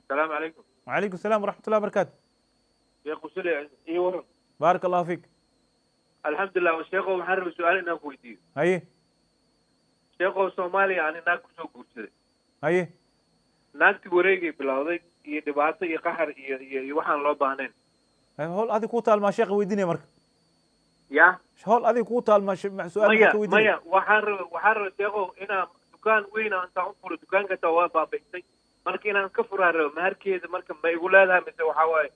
السلام عليكم. وعليكم السلام ورحمة الله وبركاته. شيخ وسلي اي ورم. بارك الله فيك. الحمد لله. sheekhow waxaan rabay su'aal inaan ku weydiiyo. Haye. Sheekhow, Soomaaliya ani naag kusoo guursaday. Haye. Naagtii wareegay bilowday iyo dhibaato iyo qaxar iyo waxaan loo baahnayn. Howl adig kuu taalmaa sheekha weydiinaya marka. Ya. Howl adig kuu taalmaa su'aal maya ka weydiinaya. Maya, waxaan rabay sheekhow inaan dukaan weyn aan intaan u furo, dukaanka taa waa baabi'isay, marka inaan ka furaa rabo maharkeeda. Marka ma igu leedahay mise waxaa waaye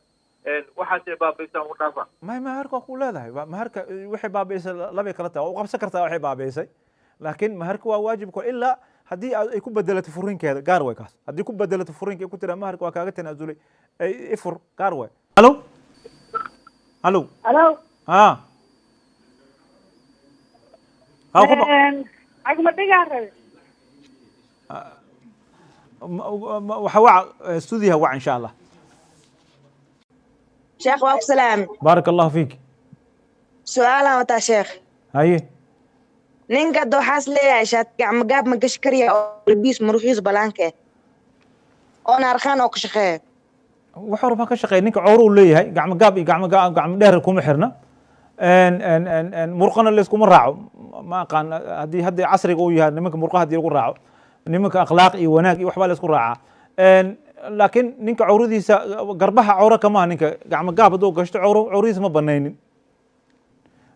waxaasay baabi'isaan u dhaafa? May, maharka waa kuu leedahay. Maharka waxay baabi'isay labay kala tahay. Waa u qabsan kartaa waxay baabi'isay, laakiin maharka waa waajib ko ilaa haddii aad ay ku bedelato furinkeeda, gaar way kaas. Haddii ku bedelato furinka, ku tiraa maharka waa kaaga tanaasulay ay ifur, gaar way. Halo, halo. Halo. Ha ha kuma. Cagma dhigaan rabe. Waxa waca stuudiyaha wac, insha Allah. Sheekh, waa ku salaam. Baaraka Allahu fiik. Su-aalaan wataa, sheekh. Haye. Ninka dooxaas leeyahay shaati gacmo gaab ma gashi karya oo labiis muruxiis balaanke oona arkaan oo ka shaqeeya? Wax horba ka shaqeeya. Ninka cowro uu leeyahay, gacmo gaab iyo gacmo gaab gacmo dheer kuma xirna, murqana layskuma raaco. Ma aqaan haddii casriga uu yahay nimanka murqaha haddii lagu raaco, nimanka akhlaaq iyo wanaag iyo waxbaa laysku raacaa. Laakiin ninka cawradiisa garbaha cawro kamaha. Ninka gacmo gaab hadduu gashto cawro cawradiisa ma banaynin,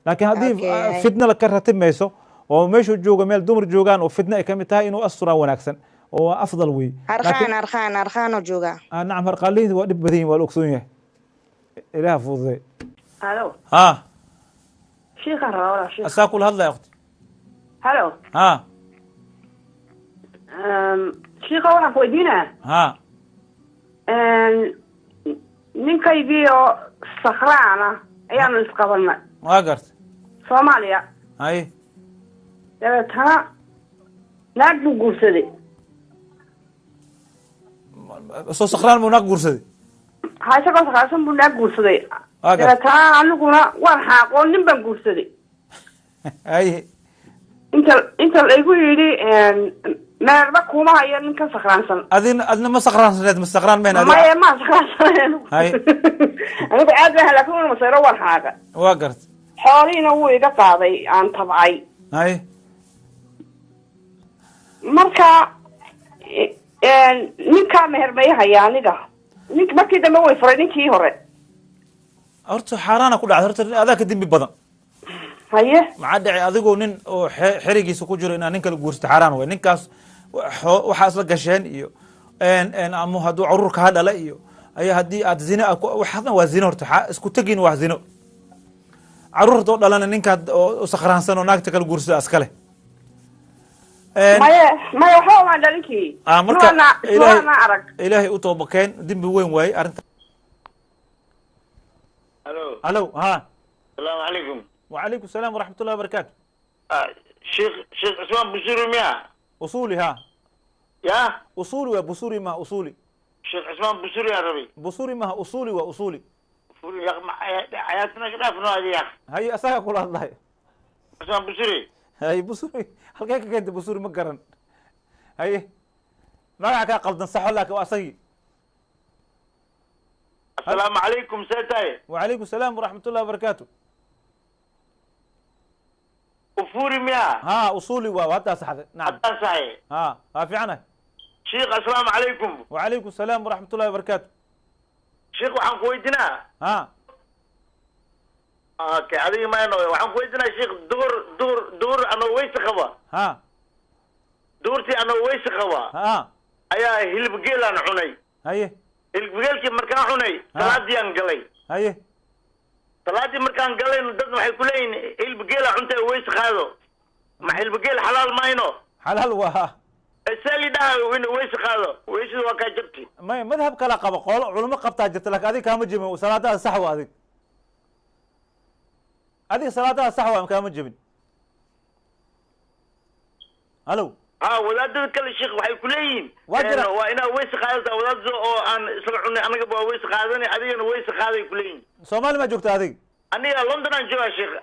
laakiin haddii fitna ka ratib mayso oo meeshuu joogo meel dumar joogaan oo fitna ay kamid tahay, inuu asturaa wanaagsan oo waa afdal wey. Harqaan, harqaan, harqaanoo joogaa. Nacam, harqaanleyda waa dhib badan yihin, waa la ogsoon yahay. Ilaha fududay. Halo. Ha. Shiikhaan rabaa, walaal, shiikh. Asaa kula hadlaya, ukhti. Halo. Ha. Shiikha, waxaan ku weydiinaa Ha. ninkaygii oo sakhraana ayaanu isqabanay. Waa gartay. Soomaaliya. Haye. Dabeetana naag buu guursaday. Soo sakhraan buu naag guursaday? Ha, isagoo sakhraansan buu naag guursaday. Waa gartay. Dabeetana aniguna waan xaaqoo nin baan guursaday. Haye. Inta laygu yidhi meerba kuma hayo ninkan sakhraansan. Adina adna ma sakhraansaneed? Ma sakhraan mayn adiga? Maya, maan sakhraansan. Haye. Anigu aad baan, laakiin una masayro, waan xaaqa. Waa gartay. Xoolihiina wuu iga qaaday aan tabcay. Haye. Marka ninkaa meher may haya aniga? Nink markii dambe way furay ninkii hore. Horta xaaraana ku dhacday. Horta adaa ka dembi badan. Haye. Maxaa dhacay? Adigoo nin oo xerigiisa ku jiro inaad nin kala guursato xaaraan way. Ninkaas waxaa isla gasheen iyo ama hadduu caruur kaa dhala iyo ayaa haddii aad zina waxaasna waa zino. Horta isku tegin waa zino. Caruur haddoo dhalana ninkaad oo sakhraansan oo naagta kala guursada iskale. Maya, maya, waxba umaan dhalinkii. Marka Ilaahay Ilaahay arag. Ilaahay u toobakeen, dembi weyn waaye arrinta. Halo. Halo, ha. السلام عليكم. وعليكم السلام ورحمة الله وبركاته. شيخ عثمان بوسوري ميا؟ أصولي، ها. يا. أصولي وبصوري ما أصولي. شيخ عثمان بوسوري يا ربي. بصوري ما أصولي وأصولي. يا أخي حياتنا كده في هذه يا أخي. هي أساها كل الله. عثمان بوسوري. هاي بصوري halkee ka keentay Busuri? Ma garan. Haye, magaca kaa qaldan, saxo, laakiin waa asagii. السلام عليكم سيتاي. وعليكم السلام ورحمة الله وبركاته. وفوري ميا؟ ها، أصولي waa haddaa saxday، nacam. حتى صحيح. ها، waa fiicanahay. شيخ، السلام عليكم. وعليكم السلام ورحمة الله وبركاته. شيخ، waxaan ku weydiinaa. ها. Okay, adiga ma ino waxaan ku weydiinaa, sheekh, duhur anoo weyse qaba. ها. Duhurtii anoo weyse qaba ها. ayaa hilib geelaan cunay. Haye. Hilib geelkii markaan cunay, salaadii aan galay. Haye. Salaadii markaan galayno, dad waxay ku leeyihin hilib geela cuntay, weyse qaado. Ma hilib geel xalaal mayno? Xalaal waa. Sali dhaha in weyse qaado, weysada waa kaa jabti. May, madhab kala qaba, qolo culimo qabtaa jirta, laakiin adiga kaama jebin. Salaadaada sax waa. Adiga salaadaada sax waa, kaama jebin. Halo. Ha, wadaadada kale, sheekh, waxay ku leeyihiin Waa jira. Waa inaa weyse qaadata. Wadaadada oo aan isla cunay anaga waa weyse qaadanay, adigana weyse qaaday ku leeyihiin. Soomaali ma joogta adiga? Aniga London aan joogaa, sheekh.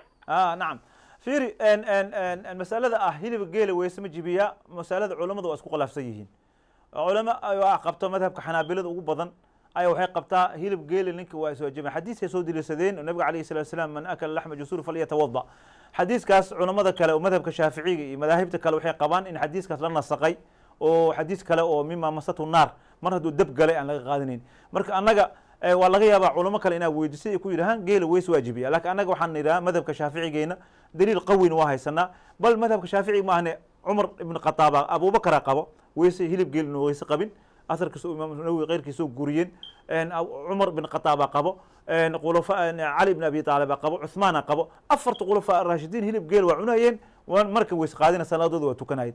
Nacam, fiiri, en en en en masalada ah hilibka geela weyse ma jibiyaa, masalada culamadu waa isku khilaafsan yihiin. Culamo ayaa qabto madhabka Xanaabilada ugu badan ayaa waxay qabtaa hilib geeli ninka waa iswaajibay. Xadiiskay soo deliishadeen oo nabiga calayhi salatu wasalaam, "Man akala laxma jusuur falyatawada." Xadiiskaas culamada kale oo madhabka Shaaficiga iyo madaahibta kale waxay qabaan in xadiiskaas la nasaqay oo xadiis kale oo "mima masatu naar", mar hadduu dab galay aan laga qaadanayn. Marka annaga waa laga yaabaa culamo kale inaa weydiisay ay ku yidhahaan geela weys waajibiya, laakiin annaga waxaan nidhaha madhabka Shaaficigeena daliil qawina waa haysanaa. Bal madhabka Shaaficiga ma ahne, Cumar ibn Khataaba, Abubakara qabo weyse hilib geel inuu weyse qabin, asarkiisa Imaam Nawowi keyrkiisa soo guriyeen. Cumar ibn Khataaba qabo, khulafa Cali ibn Abi Taalib qabo, Cuthmaana qabo, afarta khulafa raashidiin hilib geel waa cunayeen, waan marka weyse qaadina, salaadooda waa tukanayeen.